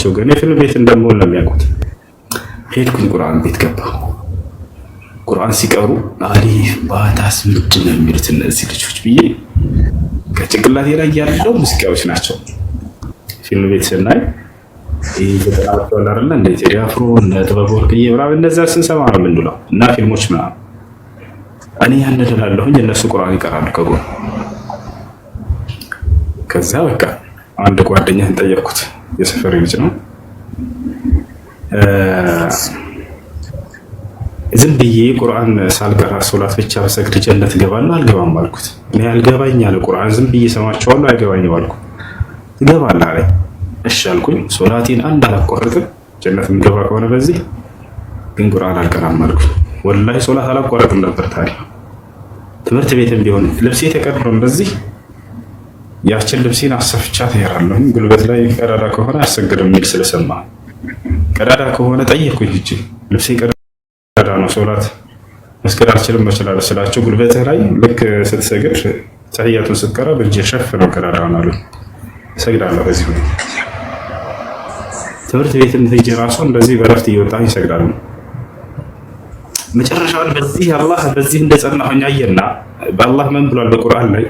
አላውቃቸው፣ ግን የፊልም ቤት እንደምሆን ነው የሚያውቁት። ሄድኩኝ፣ ቁርአን ቤት ገባሁ። ቁርአን ሲቀሩ አሊፍ ባታስ ምንድን ነው የሚሉት እነዚህ ልጆች ብዬ ከጭንቅላቴ ላይ ያለው ሙዚቃዎች ናቸው። ፊልም ቤት ስናይ ዘጠናዎቹ አለ አይደለ እንደ ቴዲ አፍሮ እነ ጥበብ ወርቅዬ ምናምን እነዚያ ስንሰማ ነው የምንውለው እና ፊልሞች ምናምን። እኔ ያን እላለሁኝ፣ እነሱ ቁርአን ይቀራሉ ከጎን። ከዛ በቃ አንድ ጓደኛህን ጠየቅኩት፣ የሰፈር ልጅ ነው። ዝም ብዬ ቁርአን ሳልቀራ ሶላት ብቻ በሰግድ ጀነት እገባለሁ አልገባም አልኩት። እኔ አልገባኝ አለ። ቁርአን ዝም ብዬ ሰማቸዋለሁ አይገባኝም አልኩት። ትገባለህ አለኝ። እሺ አልኩኝ። ሶላቴን አንድ አላቋርጥም፣ ጀነት የምገባ ከሆነ በዚህ ግን ቁርአን አልቀራም አልኩኝ። ወላሂ ሶላት አላቋርጥም ነበር። ታዲያ ትምህርት ቤትም ቢሆን ልብሴ ተቀድሮ እንደዚህ ያችን ልብሴን አሰፍቻ ትሄዳለሁ። ጉልበት ላይ ቀዳዳ ከሆነ አያሰግድም የሚል ስለሰማ ቀዳዳ ከሆነ ጠየኩኝ። እጅ ልብሴ ቀዳዳ ነው ሶላት መስገድ አልችልም መችላለ ስላቸው ጉልበትህ ላይ ልክ ስትሰግድ ተህያቱን ስትቀራ በእጅ ሸፍነው ቀዳዳውን አሉ። እሰግዳለሁ በዚህ ሁኔታ። ትምህርት ቤትም ሄጄ ራሱ እንደዚህ በረፍት እየወጣ ይሰግዳሉ። መጨረሻውን በዚህ አላህ በዚህ እንደጸናሁኝ አየና በአላህ ምን ብሏል በቁርአን ላይ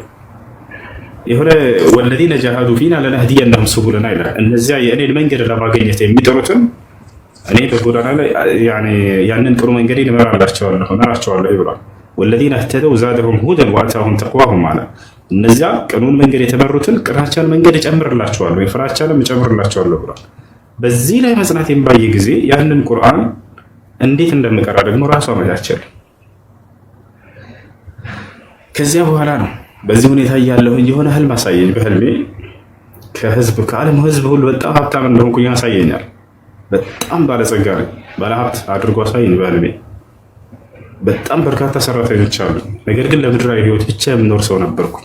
የሆነ والذين جاهدوا فينا لنهدينهم سبلنا ይላል። እነዚያ የእኔን መንገድ ለማግኘት የሚጥሩትን እኔ በጎዳና ላይ ያንን ጥሩ መንገድ እመራቸዋለሁ ብሏል። والذين اهتدوا زادهم هدى وآتاهم تقواهم አለ። እነዚያ ቅኑን መንገድ የተመሩትን ቅናቻን መንገድ እጨምርላቸዋለሁ፣ የፍራቻንም እጨምርላቸዋለሁ ብሏል። በዚህ ላይ መጽናቴን ባየ ጊዜ ያንን ቁርአን እንዴት እንደምቀራ ደግሞ ራሱ አመቻቸል። ከዚያ በኋላ ነው በዚህ ሁኔታ እያለሁኝ የሆነ ህልም አሳየኝ። በህልሜ ከህዝብ ከዓለም ህዝብ ሁሉ በጣም ሀብታም እንደሆንኩኝ ያሳየኛል። በጣም ባለጸጋ ነኝ፣ ባለሀብት አድርጎ አሳየኝ በህልሜ። በጣም በርካታ ሰራተኞች አሉ። ነገር ግን ለምድራዊ ህይወት ብቻ የምኖር ሰው ነበርኩ።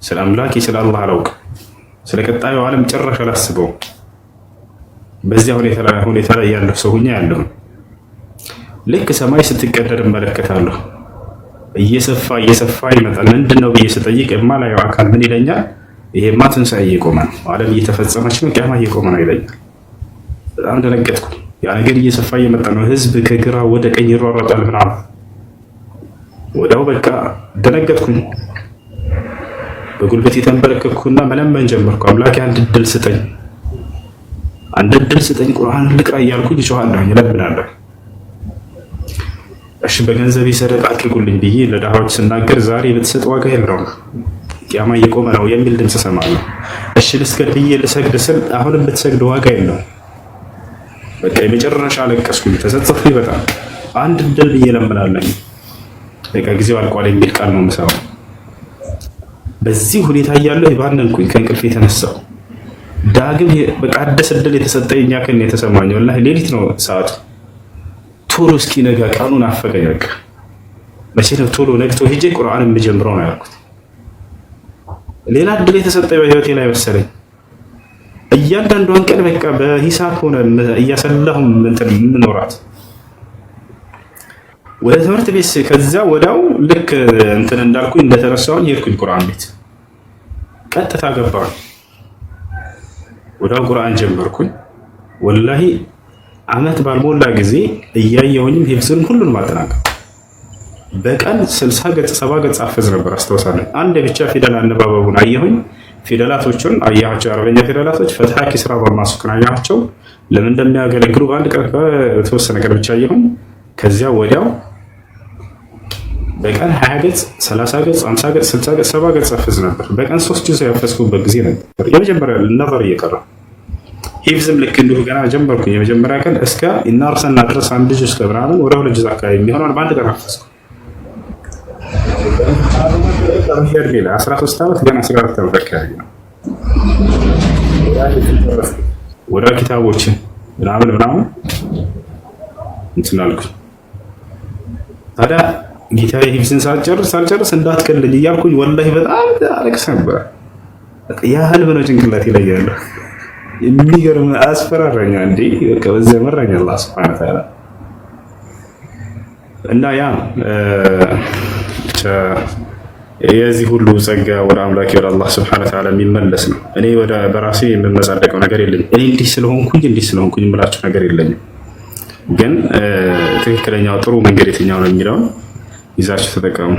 ስለ አምላኬ ስለ አላህ አላውቅም። ስለ ቀጣዩ ዓለም ጭራሽ አላስበውም። በዚያ ሁኔታ ላይ ያለሁ ሰው ሁኛ ያለሁን ልክ ሰማይ ስትቀደድ እመለከታለሁ። እየሰፋ እየሰፋ ይመጣል። ምንድን ነው ብዬ ስጠይቅ የማላየው አካል ምን ይለኛል? ይሄማ ትንሣኤ እየቆመ ነው፣ ዓለም እየተፈጸመች ነው፣ ቂያማ እየቆመ ነው ይለኛል። በጣም ደነገጥኩ። ያ ነገር እየሰፋ እየመጣ ነው። ህዝብ ከግራ ወደ ቀኝ ይሯሯጣል ምናምን። ወዲያው በቃ ደነገጥኩኝ። በጉልበት የተንበረከኩና መለመን ጀመርኩ። አምላኬ አንድ እድል ስጠኝ፣ አንድ እድል ስጠኝ፣ ቁርአን ልቅራ እያልኩኝ እጮሃለሁኝ፣ እለምናለሁ። እሺ በገንዘብ ሰደቃ አድርጉልኝ ብዬ ለድሃዎች ስናገር ዛሬ ብትሰጥ ዋጋ የለውም ቂያማ እየቆመ ነው የሚል ድምፅ እሰማለሁ። እሺ ልስገድ ብዬ ልሰግድ ስል አሁንም ብትሰግድ ዋጋ የለውም። በቃ የመጨረሻ አለቀስኩኝ፣ ተጸጸትኩኝ በጣም። አንድ እድል ብዬ እለምናለሁ። በቃ ጊዜው አልቋል የሚል ቃል ነው የምሰማው። በዚህ ሁኔታ እያለሁ የባነንኩኝ ከእንቅልፍ የተነሳው ዳግም በቃ አዲስ እድል የተሰጠኝ ያክል ነው የተሰማኝ። ወላሂ ሌሊት ነው ሰዓቱ። ቶሎ እስኪነጋ ቀኑን አፈቀኝ። በቃ መቼ ነው ቶሎ ነግቶ ሄጄ ቁርአን የምጀምረው ነው ያልኩት። ሌላ እድል የተሰጠኝ በህይወቴ ላይ መሰለኝ። እያንዳንዷን ቀን በቃ በሂሳብ ሆነ እያሰላሁም እንትን የምኖራት ወደ ትምህርት ቤት ከዚያ ወዲያው ልክ እንትን እንዳልኩኝ እንደተነሳሁኝ ሄድኩኝ ቁርአን ቤት ቀጥታ ገባሁኝ። ወዲያው ቁርአን ጀመርኩኝ። ወላሂ አመት ባልሞላ ጊዜ እያየሁኝም ሂፍዝን ሁሉንም አጠናቀቅ። በቀን 60 ገጽ 70 ገጽ አፈዝ ነበር አስታውሳለሁ። አንድ ብቻ ፊደል አነባበቡን አየሁኝ። ፊደላቶቹን አያቸው፣ የአረበኛ ፊደላቶች ፈትሐ፣ ኪስራ፣ በማሱክን አያቸው። ለምን እንደሚያገለግሉ በአንድ ቀን በተወሰነ ቀን ብቻ አየሁኝ። ከዚያ ወዲያው በቀን 20 ገጽ 30 ገጽ 50 ገጽ 60 ገጽ 70 ገጽ አፈዝ ነበር። በቀን 3 ጁዝ ያፈዝኩበት ጊዜ ነበር። የመጀመሪያ ነበር እየቀረ ሂፍዝም ልክ እንዲሁ ገና ጀመርኩኝ። የመጀመሪያ ቀን እስከ إنا أرسلنا ድረስ አንድ ጁዝ እስከ ምናምን ወደ 2 ጁዝ አካባቢ የሚሆነውን በአንድ ቀን አፈዝኩ። 13 ዓመት ገና 14 ዓመት አካባቢ ነው። ወደ ኪታቦችን ምናምን ምናምን እንትን አልኩኝ። ታዲያ ጌታዬ ሂፍዝን ሳልጨርስ እንዳትከልኝ እያልኩኝ ወላሂ በጣም አለቅስ ነበር። ያ ህልም ነው ጭንቅላቴ ላይ ያለው። የሚገርም አስፈራራኛ እንዴ! በቃ በዚያ መራኝ አላህ ሱብሓነሁ ወተዓላ። እና ያ ብቻ የዚህ ሁሉ ጸጋ ወደ አምላኬ ወደ አላህ ስብሐነ ወተዓላ የሚመለስ ነው። እኔ ወደ በራሴ የምመጻደቀው ነገር የለኝም። እኔ እንዲህ ስለሆንኩኝ የምላችሁ ነገር የለኝም። ግን ትክክለኛው ጥሩ መንገድ የትኛው ነው የሚለውን ይዛችሁ ተጠቀሙ።